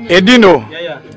Edino,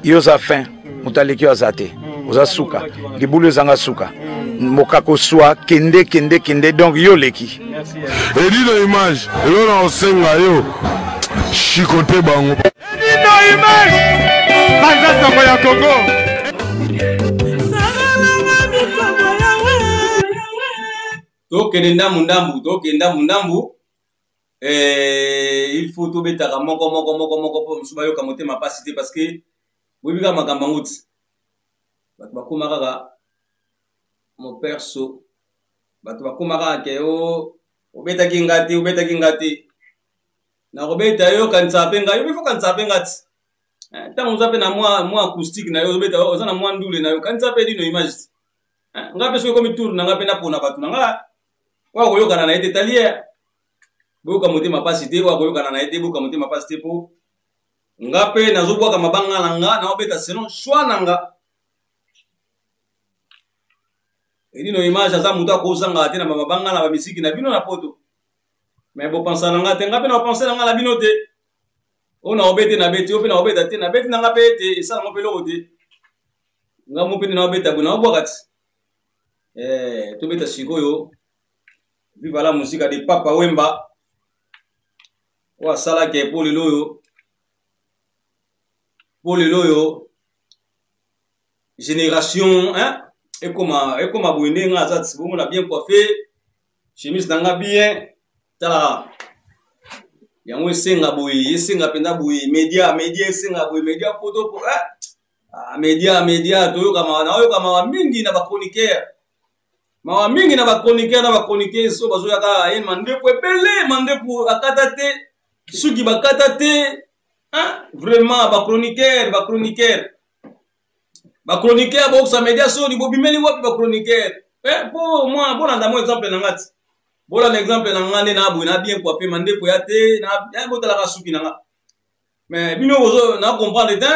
yo oza fin, moto aleki yo aza te, oza suka, libulu ezanga suka, mokako swa kende kende kende, donc yo oleki. Edino image, eloko na kosenga yo, chicote bango. Edino image, panza sango ya Congo. Tokende ndambu ndambu, tokende ndambu ndambu. Eh, il faut tobetaka moko moko moko moko mpo mosusu bayoka motema mpasi te parce que boyebi kaka makambo yango ti bato bakoma kaka moperso bato bakoma kaka ke o oh, obetaki nga te obetaki nga te nakobeta yo okanisaka mpe ngai yo mpe kanisaka mpe nga ti eh, ntango oza mpe na mwa mwa acoustique na yo ozobeta oza na mwa ndule na yo kanisa mpe lino image ti eh, nga mpe soki ekomi tour na nga mpe napona bato na nga oyo akoyokana na ye te tali ye boyoka motema mpasi te oyo akoyokana na ye te boyoka motema mpasi te mpo nga mpe nazobwaka mabanga na nga naobeta selon choix na nga elino image aza moto akozangaka te na bamabanga na bamisiki na bino na poto me bopansa na nga te nga mpe na bapense na nga na bino te oyo naobete na beti oyo mpe naobeta te nabeti na nga mpe ete esala ngo mpe eloko te nga mo mpe nde naobeta boye naobwaka ti eh, tobeta sikoyo viva la musica de papa wemba oyo asalaki mpo lelo oyo mpo lelo oyo génération hein? ekoma ekoma boye ndenge nga aza bomona bien coiffe chemise na nga bien tala yango esenga boye esenga mpenza boye media media esenga boye media poto po eh? ah, media media toyoka mawa naoyoka mawa mingi na bachroniqueur mawa mingi na bachroniqueur na bachroniqueuse oyo bazoya kaka ye mandefu ebele mandefu akata te suki bakata te hein? vraiment bachroniqueur bachroniqueur bachroniqueur bokisa media soni bobimeli wapi bachroniqueur eh, po mwa bolanda mwa exemple na nga ti bolanda exemple na nga nde na boye na bien coife mandefu ya te na eh, botalaka suki na nga mais bino bozo na comprendre te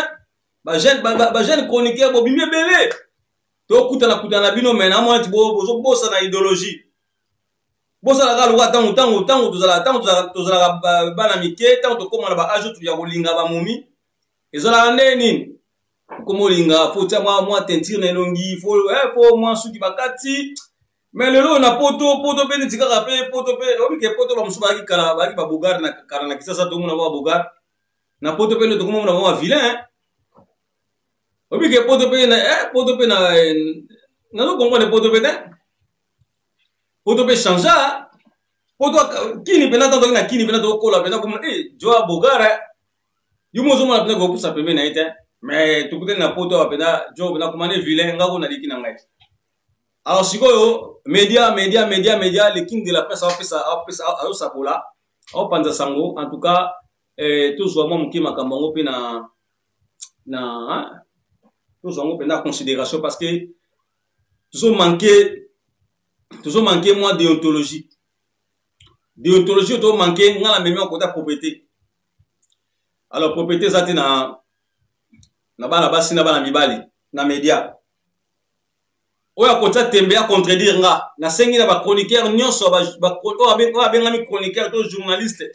bajeune ba, ba chroniqueur bobimi ebele tokutana kutana na bino mais namona ti bozobosana idéologie bosala kaka lokola ntango ntango ntango tozalaka ntango tozalaka bana mike ntango tokóma na baage oyo ya kolinga bamomi ezalaka nde nini okoma olinga fo tia mwa mwa teinture na elongi fo eh, fo mwa suki bakati mais lelo na poto poto mpe neti kaka mpe poto mpe oyebi ke poto bamosusu bazalaki kala bazalaki babogare na kala na kisasa tomona ba babogare na poto mpe nde tokomona bango bavilain oyebi ke poto mpe na eh, poto mpe na eh, nazo comprendre poto mpe te poto mpe changea poto kini mpenza ntango na kini mpenza tokokola mpenza komona eh, joa bogare yo mo ozomona mpenza kopusa pembeni na ye te mais tokutani na poto awa mpenza jo mpenza komane vilain nga ko naleki na ngai alors sikoyo media media media media le king de la presse aopesa aopesa azosakola aopanza sango en tout cas eh, tozwa mwa moke makambo yango mpe na na tozwa yango mpenza considération parce que tozo manque tozo manque mwa déontologie déontologie oyo to manque nga na memi akota propriété alors propriété eza te na na bana basi na bana mibali na media oyo akotia tembe ya contredire nga nasengi na bachroniqueur nyonso oyo abengami chroniqueur to journaliste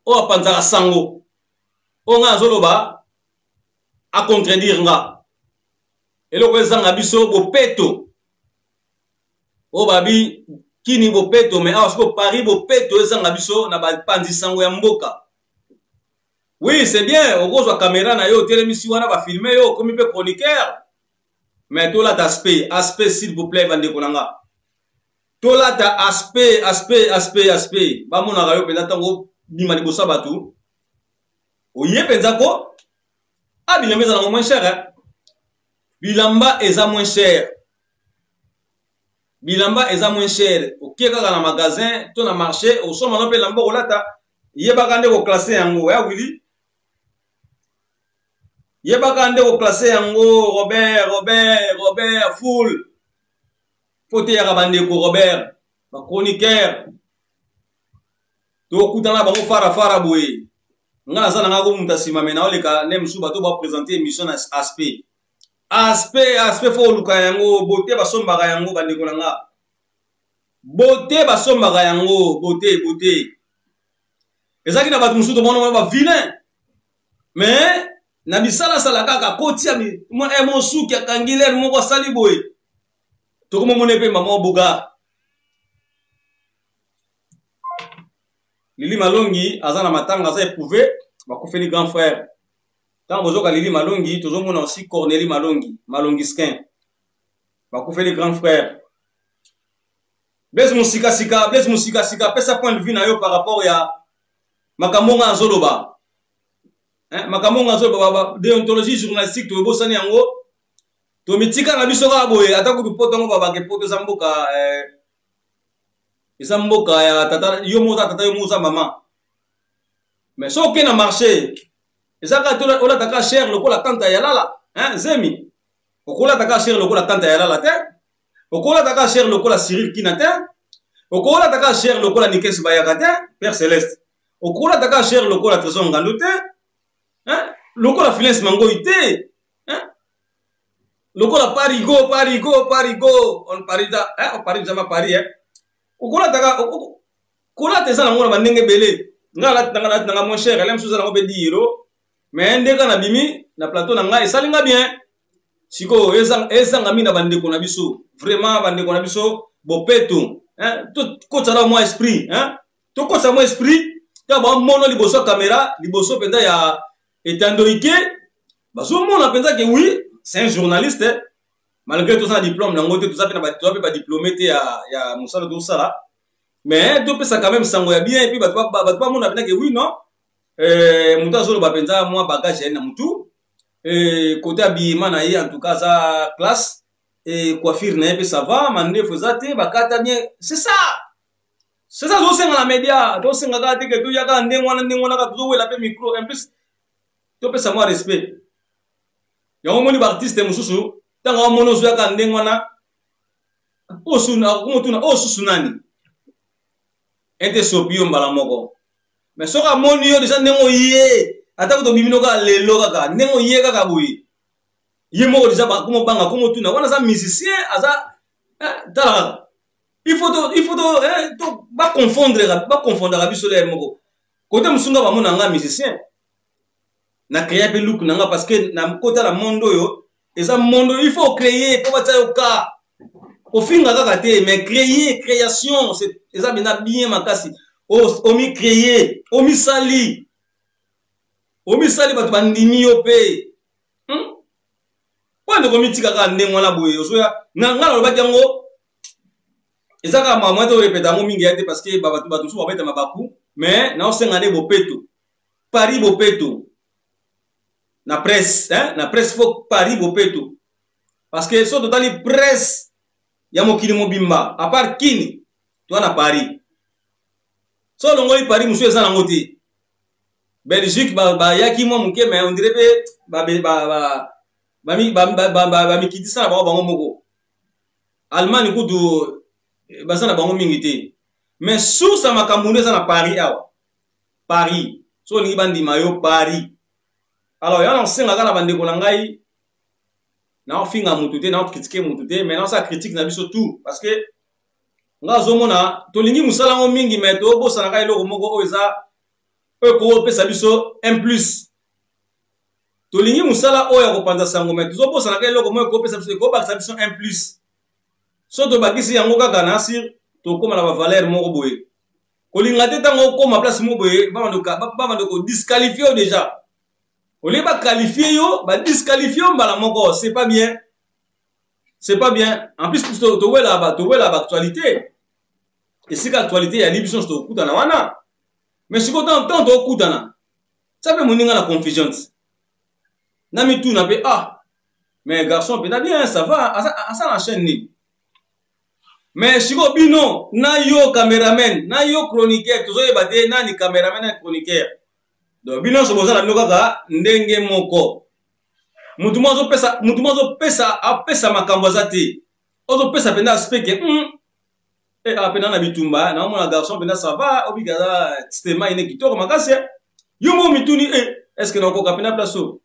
oyo apanzaka sango oyo nga nazoloba acontredire nga eloko ezanga biso bopeto oyo babi kini bopeto me awa sikoyo paris bopeto ezanga biso na bapanzi sango ya mboka oui c'est bien okozwa kamera na yo otelemisi wana bafilme yo okomi mpe chroniqueur mais tolata aspect aspect s'il vous plaît bandeko na nga tolata aspect aspect aspect aspect bamonaka yo mpenza ntango obima liboso ya bato oye mpenza ko a ah, bilamba eza nango moins cher eh? bilamba eza moins cher bilamba eza moins cher okie kaka na magasin to na marché osomba no mpe elamba okolata yebaka nde koklasse yango ya wili yebaka nde koklasse yango robert robert robert full mpo teyaka bandeko robert bachroniqueur tokutana bango fara fara boye nga naza na nga komuta nsima me naoleka nde mosusu bato bapresente émission na aspect aspect aspect fo oluka yango bote basombaka yango bandeko na nga bote basombaka yango bote bote ezalaki na bato mosusu tomona ba vilain. Mais na bisalasala kaka kotia eh, mosuki akangi lere moko asali boye tokomomona mpe mama obuga Lili Malongi aza na matanga aza éprouvé bakufeli grand frère ntango bozoka Lili Malongi tozomona aussi Cornélie Malongi Malongiskin bakufeli grand frère Blaise Musikasika Blaise Musikasika pesa point de vue na yo par rapport ya makambo nga azoloba hein, makambo nga azoloba déontologie journalistique toyebosani yango tomitika na biso kaka boye ata kutu poto yango babake poto eza mboka eh, eza mboka ya tata yo moko oza tata yo moko oza mama mais soki okei na marché eza kaka olata kaka cher lokola tante ya lala hein, zemi okolata kaka cher lokola tante ya lala te okolata kaka cher lokola cyril kina te okolata kaka cher lokola nikes bayaka te père céleste okolata kaka cher lokola trésor ngando te hein? lokola filence mangoi te hein? lokola parigo parigo parigo on parida eh, on paris jama paris eh. okolataka kolata eza nango na bandenge ebele ngai alati nanga nalati nanga moins cher ele mosusu eza nango mpe 10 euro mais nde kaka nabimi na plateau na ngai esali nga bien sikoyo ezanga mingi na bandeko na biso vraiment bandeko na biso bopeto tokotisa na mwa esprit tokotisa mwa esprit ntango bamono liboso ya kamera liboso mpenza ya etando ike bazomona mpenza ke oui c'est un journaliste malgré toza na diplôme nango te toza mpe badiplôme te ya, ya mosala tozosala mais topesa quand même sango ya bien epuis bato bamona mpenza ke oui non eh, moto azoloba mpenza mwa bagage ya ye na motu eh, kote habillement na ye en tout cas aza classe eh, coiffure na ye mpe ça va mandefu eza te bakata bien c'est ça c'est ça tozosenga na média tosenga kaka te ke toya kaka ndenge wana ndenge wana kaka tozowela mpe micro en plus topesa mwa respect yango omoni baartiste mosusu ntango amoni ozoya kaka ndenge wana okomotuna oyo susu nani ete sopi yo mbala moko mais soki amoni yo deja ndenge oye ata kutu obimi no kaka lelo kaka ndenge oye kaka boye ye moko deja komobanga komotuna wana aza musicien aza eh, tala kaka il faut to il faut to eh, to ba confondre ba confondaka biso lere moko kote mosusu nga bamona nga musicien na créa mpe look na nga parce que na kota na monde oyo eza monde oyo il faut créer mpo batia yo ka kofinga kaka te mais créer création eza mpenza bien makasi omi créer omisali omisali bato bandimi yo mpe hmm? mpo ndeko omitika kaka ndenge wana boye ozoya nga nalobaki yango eza kaka makambo ete orepeta yango mingi ya te parce que bato bato mosusu babeta mabaku mais naosenga nde bopeto paris bopeto na presse hein? na presse fo paris bopeto parce que so totali presse ya mokili mobimba à part kini toa na paris so olongoli paris mosusu eza nango te belgique bayaki mwa moke mais on dirait mpe bamikitisa na bango bango moko allemagne kutu eh, baza na bango mingi te mais source ya makambo nde eza na paris awa paris so olingi bandima yo paris alors yango nasengaka na bandeko na ngai naofinga motu te naokritike motu te mais naosala critique na biso tout parce que nga azomona tolingi mosala yango mingi mais tobosanaka eloko moko oyo eza oyo ekopesa biso un plus tolingi mosala oyo ya kopanza sango me tozobosanaka eloko moko ekopesa biso ekobakisa biso un plus so tobakisi yango kaka na sir tokóma na bavaleur moko boye kolinga te ntango okóma place moko boye babanda kodisqualifie yo déjà olie baqualifie yo badisqualifie yo mbala moko c'est pas bien c'est pas bien en plus towela towela baactualité esika actualité yali biso nyonso tokutana wana mais sikoyo ntango tokutana tia mpe moninga na confusion ti na mituna mpe ah mais garçon mpenza bien ça va aza na chaîne nini mais sikoyo bino na yo cameraman na yo chroniqueur tozoyeba te nani cameraman na chroniqueur donc bino nyonso boza na bino kaka ndenge moko motu moko azopesa motu moko azopesa apesa makambo aza te ozopesa mpenza aspect ke mm, eh, ah, mpenza na bitumba naomona garçon mpenza ça va obika aza stema ine kitoko makasi eh. yo moko mituni eh, est ce que nakoka mpenza place oyo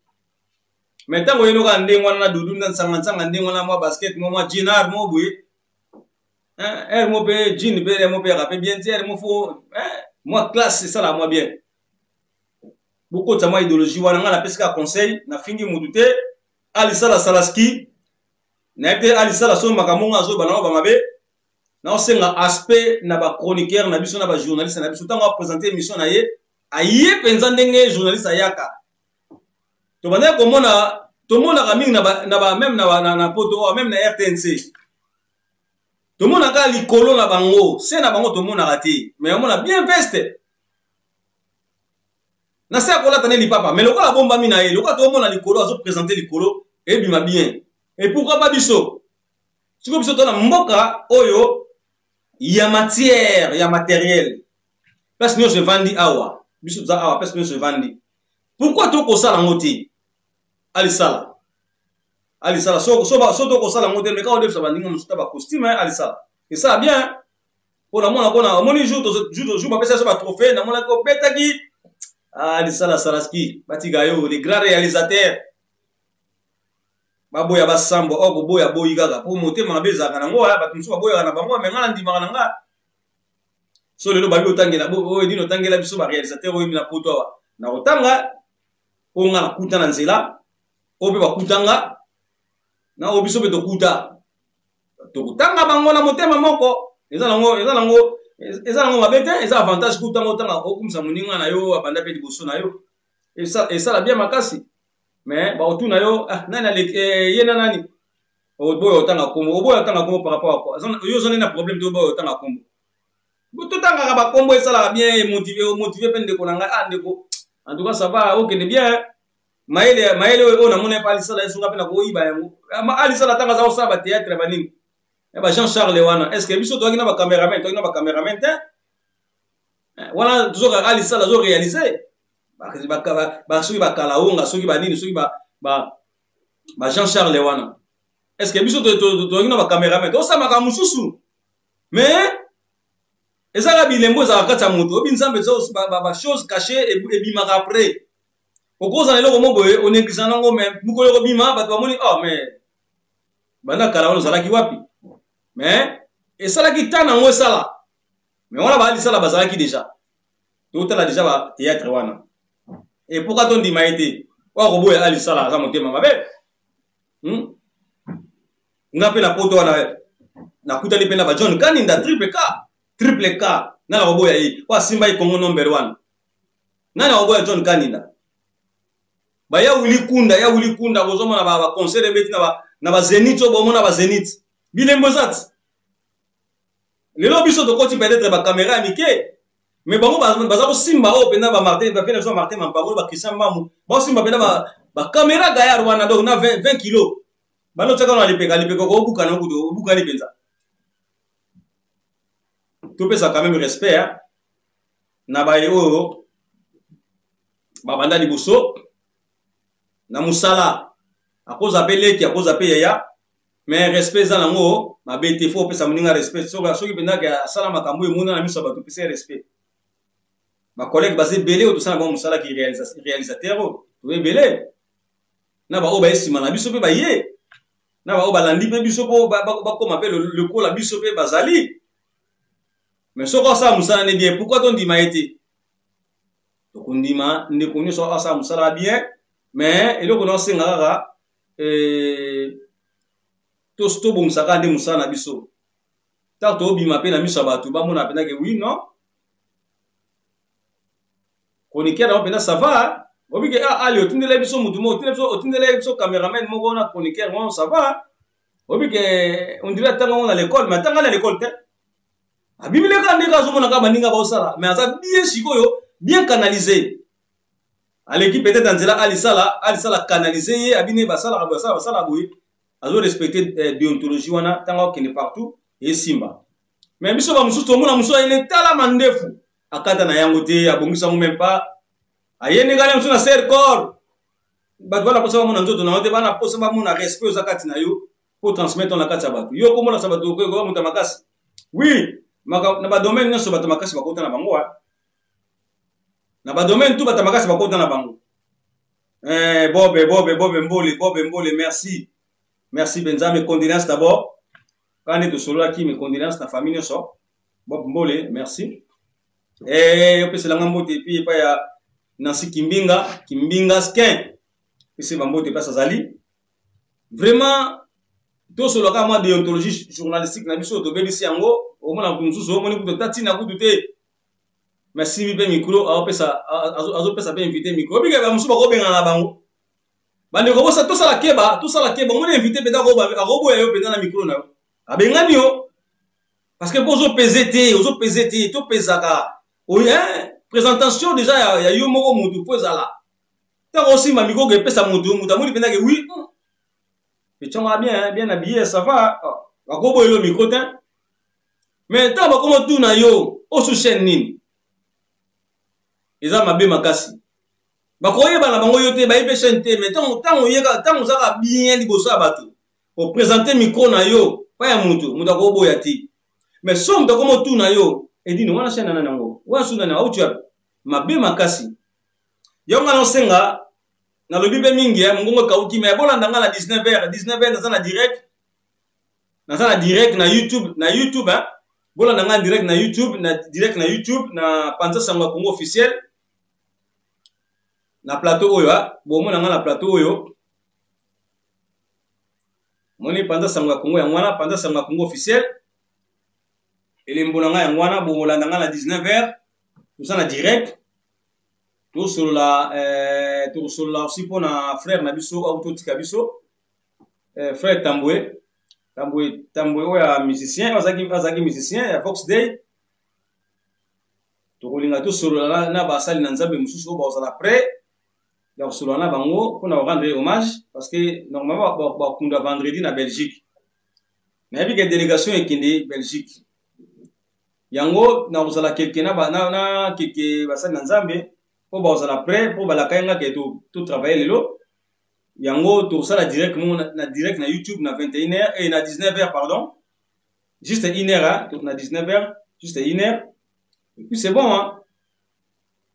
mais ntango oyeni kaka ndenge wana na dudu na nsanga nsanga ndenge wana mwa basket mwa mwa jeanar moko boye heure mo mpe jean mpe heure mo mpe yaka mpe bien te heure mo fo mwa classe esalaka mwa bien. Bokotisa mwa idéologie wana. Ngai napesi kaka conseil, nafingi mutu te. Alisala salaski nayebi te, alisala so makambo ngo azoba na bamabe. Naosenga aspect na bachroniqueur na biso na bajournaliste na biso, ntango apresente émission na ye, aye mpenza ndenge journaliste ayaka. Tobandaki komona, tomonaka mingi na ba, na ba, meme na, na, na poto oyo, meme na RTNC, tomonaka likolo na bango, se na bango tomonaka te, mais omona bien veste na se akolata nde lipapa, mais lokola abombami na ye, lokola toomona likolo, azopresente likolo, ebima bien. Et pourquoi pas biso? Sikoyo biso to na mboka oyo ya matière, ya matériel, place nyonso evandi awa. Biso toza awa, place nyonso evandi. Pourquoi tokosala yango te? Alisala, alisala so, so, so tokosala yango te. Meka odefisa baninga mosusu ta bacostume. Alisala, esala bien mpo namona kona omoni jour jour bapesa biso batrophée, namonaki obetaki. Alisala salaski, batika yo, le grand réalisateur. Baboya basambwa oyo koboya boyi kaka mpo motema mabe ezalaka nango. Bato mosusu baboyaka na bango, me ngai nandimaka na nga. So lelo babi otangela oyo nini, otangela biso baréalisateur oyo na poto awa, na kotanga oyo nga nakuta na nzela, oyo mpe bakutanga na oyo biso mpe tokuta, tokotanga bango na motema moko. Eza nango, eza nango, eza nango mabe te, eza avantage kutanga otanga okumisa moninga na yo abanda mpe liboso na yo. Esala bien makasi. Mais baotuna yo, ah, nani aleki eh, ye na nani? Oboya otanga kombo, oboya otanga kombo par rapport à quoi? Yo oza nde na problème te? Oboya otanga kombo, totangaka bakombo, esalaka bien, emotive, omotive mpe ndeko na ngai. Ah, ndeko, en tout cas ça va, okende bien. Mayele, mayele oyo oyo namoni epa alisala, esunga mpe na koyiba yango. Alisala ntango aza kosala batheatre ya banini ya ba Jean Charles wana, est ce que biso toyaki na bacameraman? Toyaki na bacameraman te wana. Tozoka alisala azoréalise soki bakalaonga, soki banini, soki ba Jean Charles wana, est ce que biso toyaki na bacameraman? Tosala makambo mosusu, mais ezaka bilembo ezalaka kati ya moto. Oyebi Nzambe, bachose caché ebimaka après. Okozala eloko mo boye, onéglige nango, mais mokolo ekobima, bato bamoni: oh, mais banda kala wana ozalaki wapi? Mais esalaki ta nango esala, mais wana baalisala bazalaki déjà, totala déjà bathéâtre wana. E pourquoi tondima ye te? Oyo akoboya alisala aza motema mabe, Nga mpe na poto wana nakutani mpe na ba John Kaninda, triple K, triple K. Nani akoboya ye oyo asimba ye Congo number one? Nani akoboya John Kaninda? Baya wili kunda, ya wili kunda, bozomona baconcert ebeti na bazenith oyo bomona bazenith, bilembo eza ti lelo. Biso tokoti peut-être bacaméra ya mike, mais bango baza kosimba oyo mpenza bamartin, bafie na biso bamartin Mampango, baChristian Mbamu, baosimba mpenza bacaméra gaillard wana. Donc na 20 kilo bano otiaka na lipeka, lipeka koobukana kutu, obukani mpenza. Topesa quand même respect na baye oyo babanda liboso na mosala. Akoza mpe leki, akoza mpe yaya, mais respect eza nango mabe te. Fo opesa moninga respect. Soki mpenza asala makambo emona na miso ya bato, opesa ye respect. Bacollègue baza ebele oyo tosala bango mosala ki réalisateur oyo, toza ebele na baoyo baye nsima na biso mpe baye na baoyo balandi mpe biso mpo bakóma mpe lokola biso mpe bazali. Mais soki asala mosala ne bien, pourquoi tondima ye te? Tokondima ndeko nyonso asala mosala bien, mais eloko na osenga kaka, tobongisa kaka nde mosala na biso. Ntango tobima mpe na miso ya bato, bamona mpenza ke oui, non, chroniqueur yango mpenza ça va. Obike, ah, ali otindela biso motu moko, otindela biso cameraman moko na chroniqueur ngo, ça va. Obike, on dirait atanga ngo na l'école, mais atanga na l'école te, abimile kaka ndenge azomona kaka baninga baosala, mais aza bien sikoyo, bien canalisé. Aleki peut-être na nzela alisala, alisala canalisé ye, abine basalaka boye, basala, basala boye, azorespecte déontologie wana. Ntango akende partout, esimba. Mais biso bamosusu tomona mosusu ayene, tala mandefu akata na yango te, abongisa yango même pas, ayende ngai mosusu na ser corps. Bato bana mposa bamona nzoto na yo te, bana mposa bamona respect oza kati na yo po transmettre na kati ya bato. Yo komonasa bato okoya moto ya makasi. Oui, na badomaine nyonso bato makasi bakota na bango, na badomaine tu bato makasi bakota na bango. Bobe, bobe, bobe mbole, bobe mbole, merci, merci mpenza. Mes condoléances d'abord, kaka nde tosololaki, mes condoléances na famille nyonso. Bob Mbole, merci. Opeselanga mbote epuis epai ya Nancy Kimbinga, Kimbinga Skin. Pese bambote place azali. Vraiment tosolaka mwa déontologie journalistique na biso tobebisi yango omona moto mosusu omoni kutu ata ntina kutu te mais asimbi mpe micro azopesa mpe invité micro obika bamosusu bakobengana na bango bandeko bosa tosala keba tosala keba omoni invité mpenza akoboya yo mpenza na micro na yo abengani yo parce que mpo ozopese te ozopese te topesaka oye présentation déjà ya, ya yo moko motu mpo ezala ntango osimba micro epesa motu motu amoni mpenza ke oui echonga bien bien habillé ça va oh, bakoboyelo micro te mais ntango bakoma tuna yo osu chaîne nini eza mabe makasi bakoyeba na bango yo te bayebi mpe chaîne te mais ntango oyeka ntango ozaka bien liboso ya bato opresente micro na yo pa ya motu moto akoboya te mais so moto akoma otuna yo edino wana chaîne nani yango wana su nani auti wapi mabe makasi yango nga naosenga nalobi mpe mingi eh, mongongo ekauki mais bolanda nga na 19 heures 19 heures naza na direct naza na direct na youtube na youtube hein? bolanda nga direct na youtube na direct na youtube na panza sango ya congo officiel na plateau oyo hein? bomona nga na plateau oyo moni panza sango ya congo yango wana panza sango ya congo officiel elembo na nga yango wana bokolanda nga na 19 heures toza na direct tosolola eh, tokosolola aussi mpo na frère na biso oyo totika biso eh, frère tambwe tambwe tambwe oyo ya musicien azalaki azalaki musicien ya vox day tokolinga tosolola na, na basali na nzambe mosusu oyo bakozala prêt ya kosolola na bango mpo na korendre ye hommage parce que normalement bakunda vendredi na belgique nayebi ke délégation ekende belgique yango nakozala kelke na, na, na kelke basali na nzambe mpo bakozala prêt mpo balaka ye nga ke totravaille to lelo yango tokosala direct moko na, na direct na youtube na 21 heures et na 19 heures pardon juste une heure hein, na 19 heures juste une heure et puis c'est bon hein.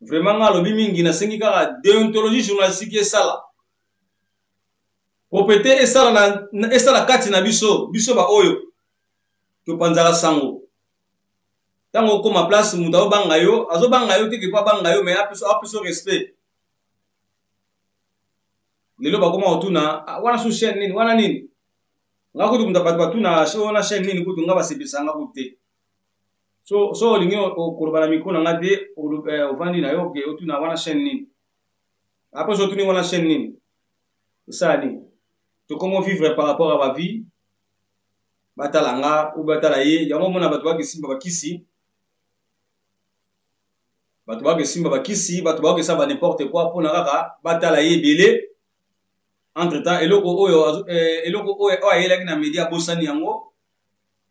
Vraiment nga alobi mingi nasengi kaka deontologie journalistique esala propriété esala na esala kati na biso biso ba oyo topanzaka sango ntango okoma place moto azobanga yo azobanga yo te ke po abanga yo mais apesa respect lelo bakoma kotuna ah, wana su chaîne nini wana nini nga kutu moto bato batuna wana chaîne nini kutu nga basepelisa nga kutu te so so olingi koloba na micro na nga te eh, ovandi na yo ke otuna wana chaîne nini après so otuni wana chaîne nini osala nini tokomo vivre par rapport à ba vie batala nga ou batala ye yango omona bato bakesimba bakisi bato bakesimba bakisi bato bakesala ba n'importe quoi mpona kaka batala ye ebele entre temps eloko oyo eh, eloko oyo ayelaki na media abosani yango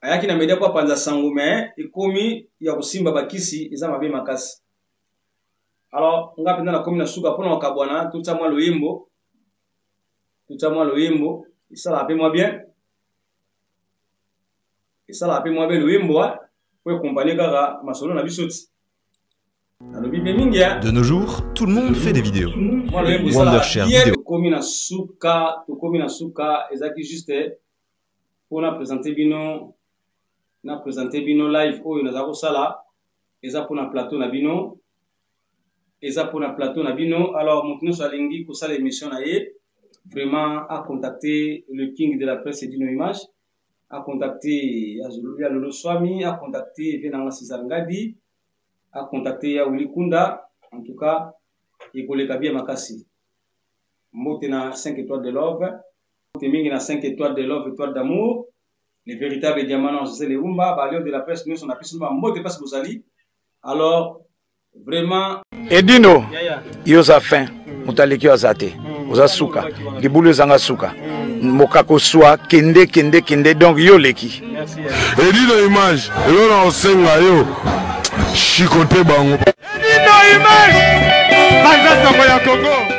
ayaki na media mpo apanza sango me ekomi ya kosimba bakisi eza mabe makasi alors nga mpenza nakomi na suka mpona kokabwana totya mwa loyembo totya mwa loyembo esalaka mpe mwa bien esalaka mpe mwa bien loyembo mpo ekompanye kaka masolo na biso ti nalobi mpe mingi De nos jours, tout le monde fait des vidéos. Wondershare Vidéo. Tokomi na suka, tokomi na suka, ezalaki juste mpo na présenter bino na présenter bino live oyo naza kosala eza mpo na plateau na bino eza mpo na plateau na bino alors moto nyonso alingi kosala émission na ye vraiment a contacter le king de la presse dino image a contacter ya lolo swami a contacter vie nanga césar ngadi a contacter ya willy kunda en tout cas ekoleka bien makasi mbote na 5 étoiles de love mbote mingi na 5 étoiles de love étoile d'amour le véritable diamant noir José Leumba ba lion de la presse nyonso na biso ba mbote place bozali alors vraiment edino yo oza fin moto aleki yo aza te oza suka libulu ezanga suka mokako swa kende kende kende donc yo oleki edino image elo na osenga yo shikote bango edino image panza sango ya congo.